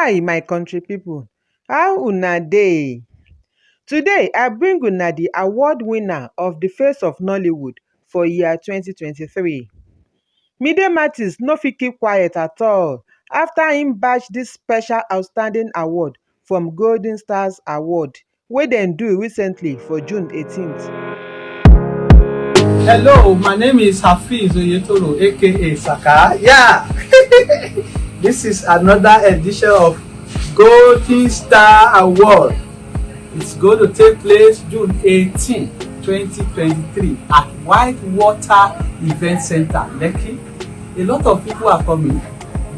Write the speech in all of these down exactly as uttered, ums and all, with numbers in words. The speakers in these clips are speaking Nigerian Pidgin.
Hi, my country people. How una dey? Today, I bring una the award winner of the Face of Nollywood for year twenty twenty-three. Mide Mattis no fit keep quiet at all after im bash this special outstanding award from Golden Stars Award wey dem do recently for June eighteenth. Hello, my name is Hafiz Oyetoro, A K A Saka. Yeah, this is another edition of Golden Star Award. It's going to take place June eighteenth, twenty twenty-three at White Water Event Center, Lekki. A lot of people are coming.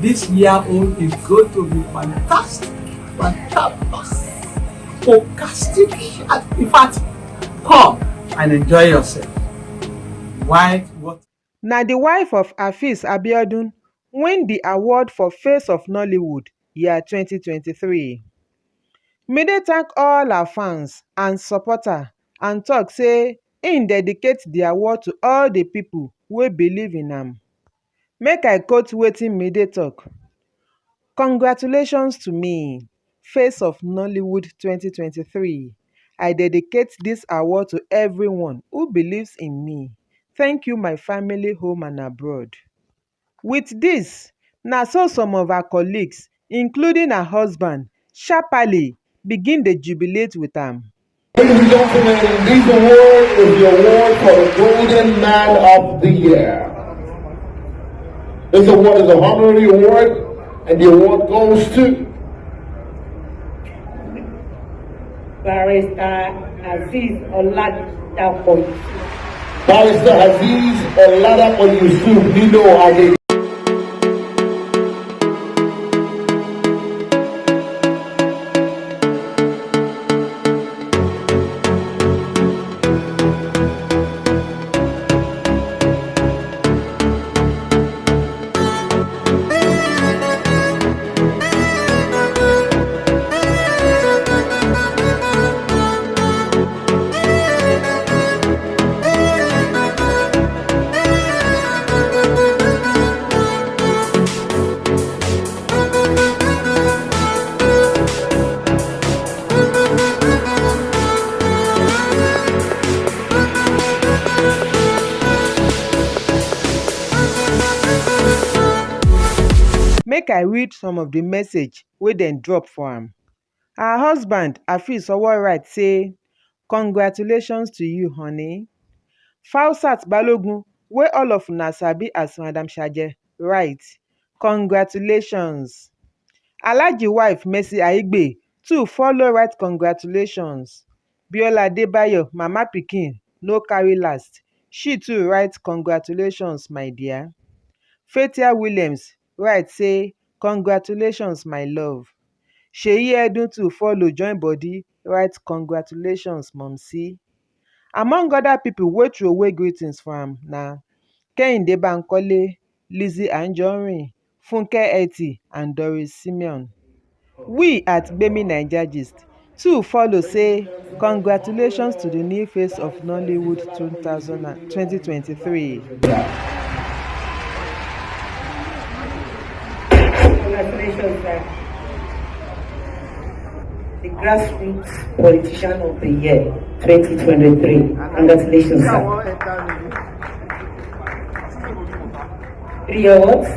This year own is going to be fantastic, fantastic, fantastic. In fact, come and enjoy yourself. White Water. Na the wife of Afeez Abiodun win the award for Face of Nollywood year twenty twenty-three. Mide thank all her fans and supporter and talk say im dedicate the award to all the people wey believe in am. Make I quote wetin Mide talk. Congratulations to me, Face of Nollywood twenty twenty-three. I dedicate this award to everyone who believes in me. Thank you, my family, home and abroad. With this, na so some of her colleagues, including her husband, sharply begin dey jubilate with am. Ladies and gentlemen, this award is the award for the Golden Man of the Year. This award is a honorary award, and the award goes to Barrister Azeez Oladapo. Barrister Azeez Oladapo Yusuf Nino Ade. Make I read some of the message wey dem drop for am. Her husband, Afeez Owo, write say, "Congratulations to you, honey." Fausat Balogun, wey all of una sabi as Madam Shaje, write, "Congratulations." Alhaji wife, Mercy Aigbe, too follow write, "Congratulations." Biola Adebayo, mama pikin, no carry last. She too write, "Congratulations, my dear." Fatia Williams write say, "Congratulations, my love." Seyi Edun too follow join body write, "Congratulations, Momsi." Among other people wey throway greetings for am na Kehinde Bankole, Lizzie Anjorin, Funke Eti and Doris Simeon. We at Gbemi Naija Gist too follow say, "Congratulations to the new face of Nollywood two thousand and twenty twenty-three." Congratulations, sir. The grassroots politician of the year twenty twenty-three. Congratulations, sir. Three awards.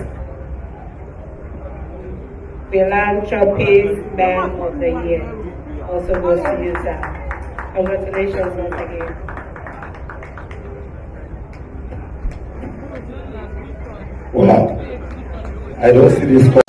Philanthropist Man of the Year also goes to you, sir. Congratulations once again. Wow. I don't see this.